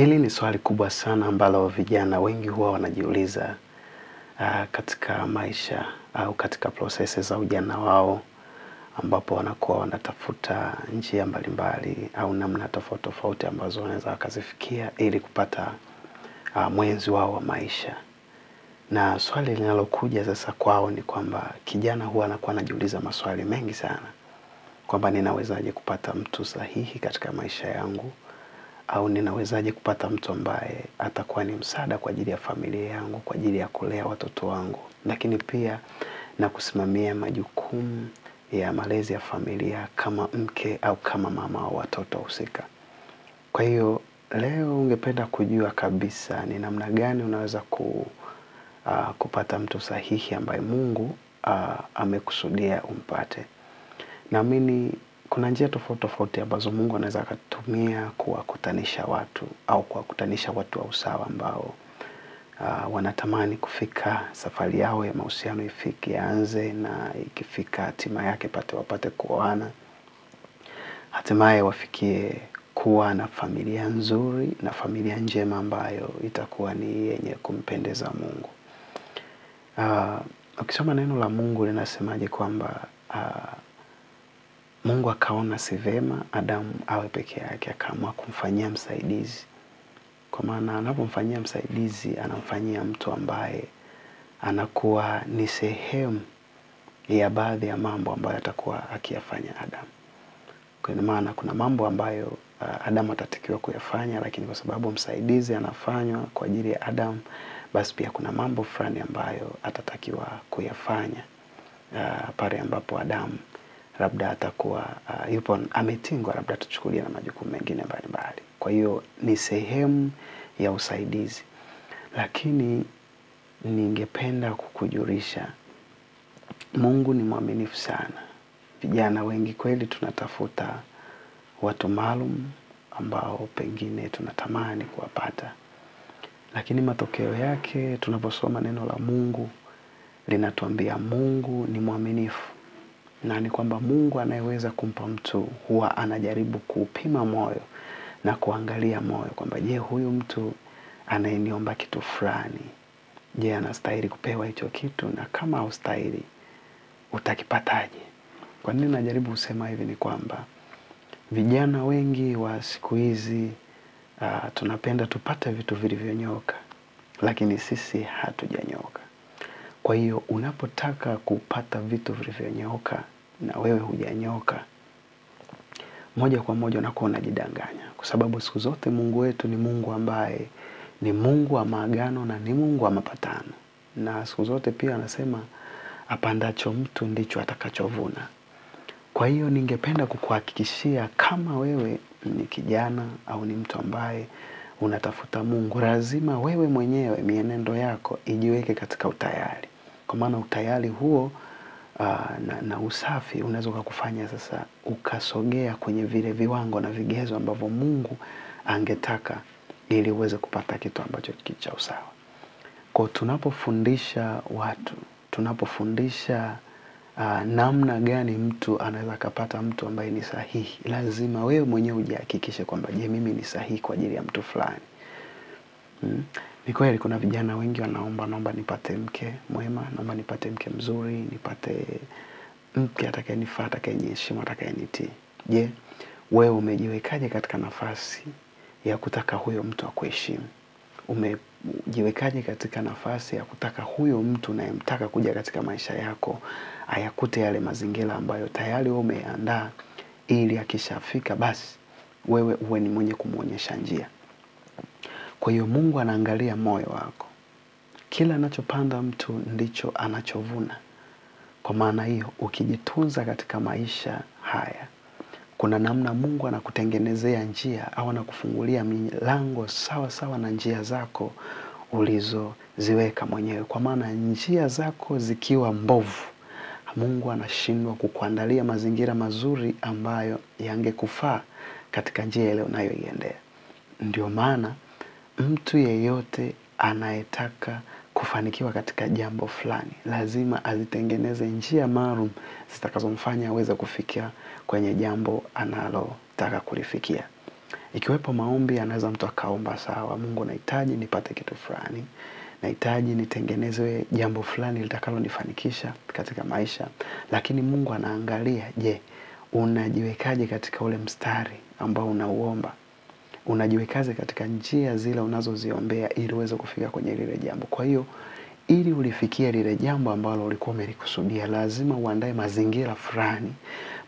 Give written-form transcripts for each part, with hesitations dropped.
Hili ni swali kubwa sana ambalo vijana wengi huwa wanajiuliza katika maisha au katika prosesi za ujana wao, ambapo wanakuwa wanatafuta njia mbalimbali au namna tofauti tofauti ambazo wanaweza wakazifikia ili kupata mwenzi wao wa maisha. Na swali linalokuja sasa kwao ni kwamba kijana huwa anakuwa anajiuliza maswali mengi sana, kwamba ninawezaje kupata mtu sahihi katika maisha yangu, au ninawezaje kupata mtu ambaye atakuwa ni msaada kwa ajili ya familia yangu, kwa ajili ya kulea watoto wangu, lakini pia na kusimamia majukumu ya malezi ya familia kama mke au kama mama wa watoto husika. Kwa hiyo leo ungependa kujua kabisa ni namna gani unaweza kupata mtu sahihi ambaye Mungu amekusudia umpate. Naamini kuna njia tofauti tofauti ambazo Mungu anaweza akatumia kuwakutanisha watu au kuwakutanisha watu wa usawa ambao wanatamani kufika safari yao ya mahusiano ifike, yaanze, na ikifika hatima yake wapate kuoana, hatimaye wafikie kuwa na familia nzuri na familia njema ambayo itakuwa ni yenye kumpendeza Mungu. Ukisoma neno la Mungu linasemaje kwamba Mungu akaona si vema Adamu awe peke yake, akaamua kumfanyia msaidizi. Kwa maana anapomfanyia msaidizi, anamfanyia mtu ambaye anakuwa ni sehemu ya baadhi ya mambo ambayo atakuwa akiyafanya Adamu. Kwa maana kuna mambo ambayo Adamu atatakiwa kuyafanya, lakini kwa sababu msaidizi anafanywa kwa ajili ya Adamu, basi pia kuna mambo fulani ambayo atatakiwa kuyafanya pale ambapo Adamu labda atakuwa yupo ametingwa, labda tuchukulie na majukumu mengine mbalimbali. Kwa hiyo ni sehemu ya usaidizi. Lakini ningependa kukujulisha, Mungu ni mwaminifu sana. Vijana wengi kweli tunatafuta watu maalum ambao pengine tunatamani kuwapata. Lakini matokeo yake tunaposoma neno la Mungu linatuambia Mungu ni mwaminifu. Na ni kwamba Mungu anayeweza kumpa mtu huwa anajaribu kuupima moyo na kuangalia moyo kwamba je, huyu mtu anayeniomba kitu fulani, je, anastahili kupewa hicho kitu? Na kama haustahili, utakipataje? Kwa nini najaribu kusema hivi ni kwamba vijana wengi wa siku hizi tunapenda tupate vitu vilivyonyoka, lakini sisi hatujanyoka. Kwa hiyo unapotaka kupata vitu vilivyonyoka na wewe hujanyoka, moja kwa moja unakuwa unajidanganya. Kwa sababu siku zote Mungu wetu ni Mungu ambaye ni Mungu wa maagano na ni Mungu wa mapatano. Na siku zote pia anasema apandacho mtu ndicho atakachovuna. Kwa hiyo ningependa kukuhakikishia kama wewe ni kijana au ni mtu ambaye unatafuta Mungu, lazima wewe mwenyewe mienendo yako ijiweke katika utayari. Kwa maana utayari huo na usafi unaweza kukufanya sasa ukasogea kwenye vile viwango na vigezo ambavyo Mungu angetaka ili uweze kupata kitu ambacho cha usawa. Kwa tunapofundisha watu, tunapofundisha namna gani mtu anaweza kupata mtu ambaye ni sahihi, lazima wewe mwenyewe ujihakikishe kwamba je, mimi ni sahihi kwa ajili ya mtu fulani. Ni kweli kuna vijana wengi wanaomba, naomba nipate mke mwema, naomba nipate mke mzuri, nipate mke atakayenifaa, atakayeniheshimu, atakayenitii. Je, wewe umejiwekaje katika nafasi ya kutaka huyo mtu akuheshimu? Umejiwekaje katika nafasi ya kutaka huyo mtu unayemtaka kuja katika maisha yako ayakute yale mazingira ambayo tayari wewe umeandaa, ili akishafika basi wewe uwe ni mwenye kumuonyesha njia? Kwa hiyo Mungu anaangalia moyo wako. Kila anachopanda mtu ndicho anachovuna. Kwa maana hiyo ukijitunza katika maisha haya, kuna namna Mungu anakutengenezea njia au anakufungulia milango sawa sawa na njia zako ulizoziweka mwenyewe. Kwa maana njia zako zikiwa mbovu, Mungu anashindwa kukuandalia mazingira mazuri ambayo yangekufaa katika njia ile unayoiendea. Ndio maana mtu yeyote anayetaka kufanikiwa katika jambo fulani lazima azitengeneze njia maalum zitakazomfanya aweze kufikia kwenye jambo analotaka kulifikia. Ikiwepo maombi, anaweza mtu akaomba, sawa, Mungu nahitaji nipate kitu fulani, nahitaji nitengenezwe jambo fulani litakalonifanikisha katika maisha. Lakini Mungu anaangalia, je, unajiwekaje katika ule mstari ambao unauomba? Unajiwekaje katika njia zile unazoziombea ili uweze kufika kwenye lile jambo? Kwa hiyo ili ulifikie lile jambo ambalo ulikuwa umelikusudia, lazima uandae mazingira fulani,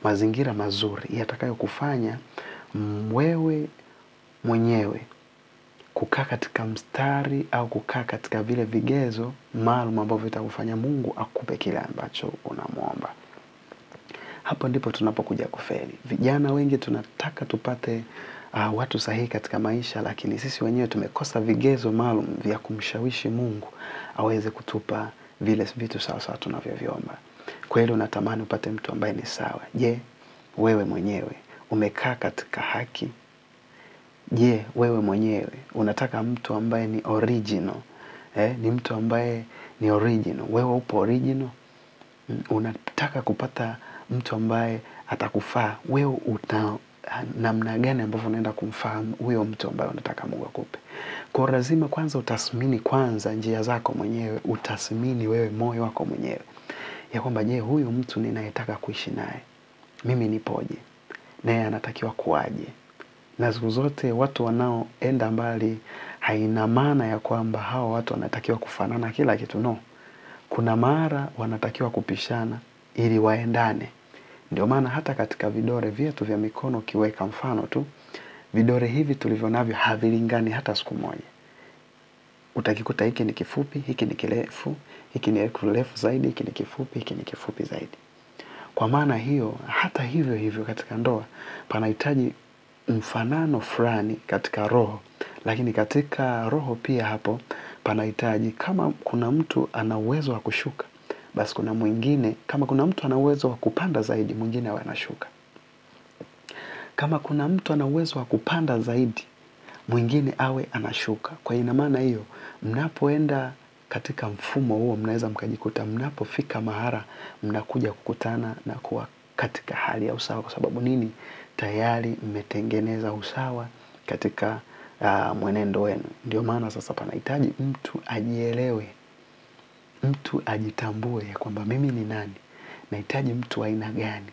mazingira mazuri yatakayokufanya wewe mwenyewe kukaa katika mstari au kukaa katika vile vigezo maalum ambavyo vitakufanya Mungu akupe kile ambacho unamuomba. Hapo ndipo tunapokuja kufeli. Vijana wengi tunataka tupate watu sahihi katika maisha, lakini sisi wenyewe tumekosa vigezo maalum vya kumshawishi Mungu aweze kutupa vile vitu sawa sawa tunavyoviomba. Kweli unatamani upate mtu ambaye ni sawa. Je, wewe mwenyewe umekaa katika haki? Je, wewe mwenyewe unataka mtu ambaye ni original? Ni mtu ambaye ni original. Wewe upo original? Unataka kupata mtu ambaye atakufaa. Wewe uta namna gani ambavyo unaenda kumfahamu huyo mtu ambaye unataka Mungu akupe? Kwa lazima kwanza utathmini kwanza njia zako mwenyewe, utathmini wewe moyo wako mwenyewe ya kwamba je, huyu mtu ninayetaka kuishi naye mimi nipoje? Naye anatakiwa kuaje? Na siku zote watu wanaoenda mbali haina maana ya kwamba hao watu wanatakiwa kufanana kila kitu, no. Kuna mara wanatakiwa kupishana ili waendane. Ndio maana hata katika vidole vyetu vya mikono, kiweka mfano tu, vidole hivi tulivyo navyo havilingani hata siku moja. Utakikuta hiki ni kifupi, hiki ni kirefu, hiki ni kirefu zaidi, hiki ni kifupi, hiki ni kifupi zaidi. Kwa maana hiyo, hata hivyo hivyo katika ndoa panahitaji mfanano fulani katika roho, lakini katika roho pia hapo panahitaji, kama kuna mtu ana uwezo wa kushuka, basi kuna mwingine, kama kuna mtu ana uwezo wa kupanda zaidi, mwingine awe anashuka. Kama kuna mtu ana uwezo wa kupanda zaidi, mwingine awe anashuka. Kwa ina maana hiyo, mnapoenda katika mfumo huo, mnaweza mkajikuta mnapofika mahara mnakuja kukutana na kuwa katika hali ya usawa. Kwa sababu nini? Tayari mmetengeneza usawa katika mwenendo wenu. Ndio maana sasa panahitaji mtu ajielewe, mtu ajitambue ya kwamba mimi ni nani, nahitaji mtu aina gani,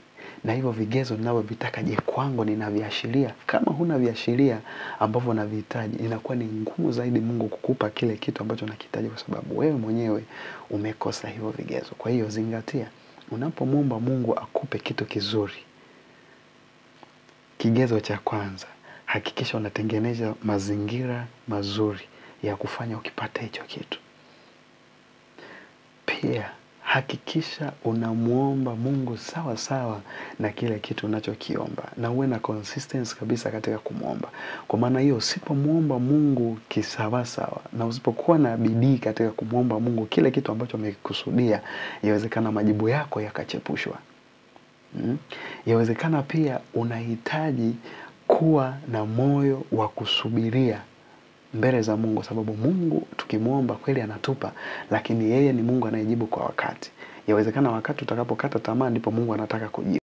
na hivyo vigezo ninavyovitaka, je, kwangu ninaviashiria? Kama huna viashiria ambavyo unavihitaji, inakuwa ni ngumu zaidi Mungu kukupa kile kitu ambacho unakihitaji, kwa sababu wewe mwenyewe umekosa hivyo vigezo. Kwa hiyo zingatia, unapomwomba Mungu akupe kitu kizuri, kigezo cha kwanza, hakikisha unatengeneza mazingira mazuri ya kufanya ukipate hicho kitu. Pia hakikisha unamuomba Mungu sawa sawa na kile kitu unachokiomba, na uwe na consistency kabisa katika kumuomba. Kwa maana hiyo, usipomuomba Mungu kisawa sawa na usipokuwa na bidii katika kumuomba Mungu kile kitu ambacho amekikusudia, yawezekana majibu yako yakachepushwa. Yawezekana pia unahitaji kuwa na moyo wa kusubiria mbele za Mungu, sababu Mungu tukimuomba kweli anatupa, lakini yeye ni Mungu anayejibu kwa wakati. Yawezekana wakati utakapokata tamaa ndipo Mungu anataka kujibu.